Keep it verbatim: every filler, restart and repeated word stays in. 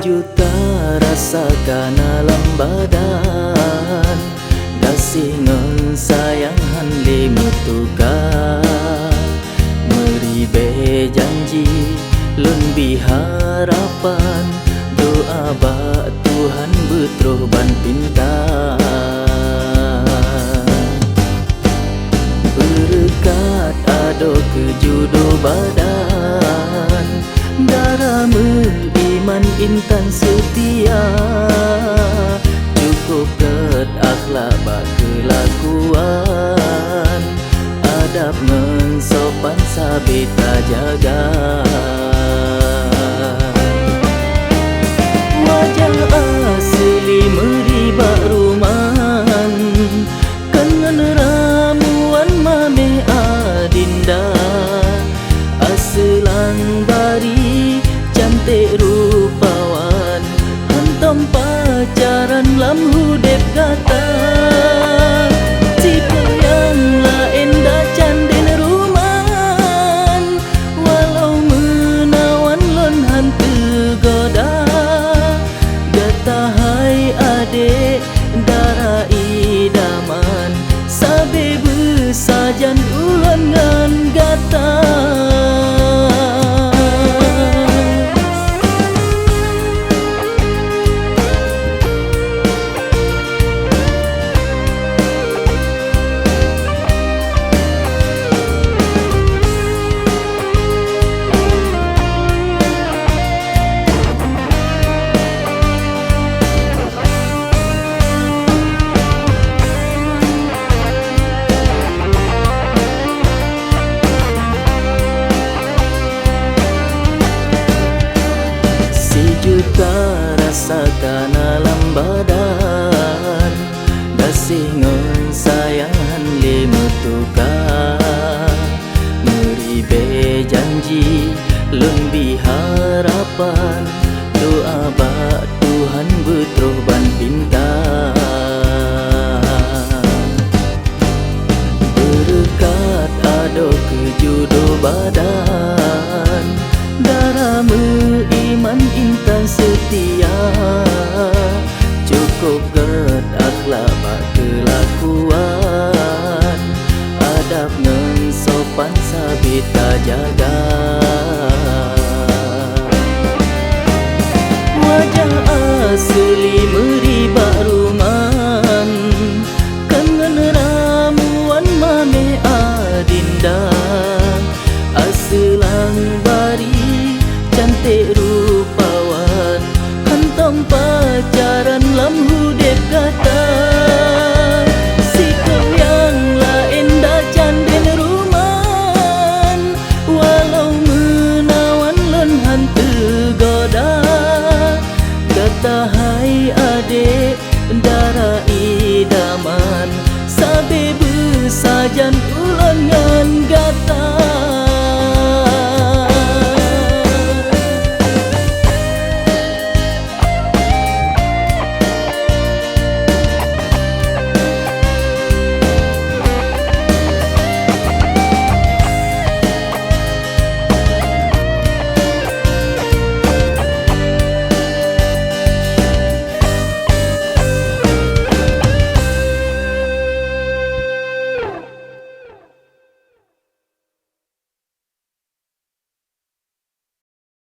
Juta rasa kana lam badan, gaséh ngon sayang han lé meutuka. Meuribée janji lôn bi harapan, doa bak Tuhan beutroh ban pinta. Beureukat adoe keu judoe badan, dara meuiman intan seutia. Cukup gét akhlak bak keulakuan, adab ngon sopan sabe tajaga. Wajah asli meuri bak ruman, kan ngon ramuan mameh adinda. Aseulang bari cantik rupawan, hantom pacaran lam udeb gata. Sipeu nyang laén da canden ruman, walau meunawan lôn han teugoda. Gata hai adek dara idaman, sabe beusajan ulôn ngon gata. Sijuta rasa kana lam badan, gaséh ngon sayang han lé meutuka. Meuribée janji lôn bi harapan, doa bak Tuhan beutroh ban pinta. Beureukat adoe keu judoe badan, dara meuiman intan seutia. Cukup gét akhlak bak keulakuan, adab ngon sopan sabe tajaga. Wajah asli meuri bak ruman, kan ngon ramuan mameh adinda. Aseulang bari cantik rupawan, hantom pacaran lam udeb gata. Sipeu nyang laén da canden ruman, walau meunawan lôn han teugoda. Gata hai adek dara idaman, sabe beusajan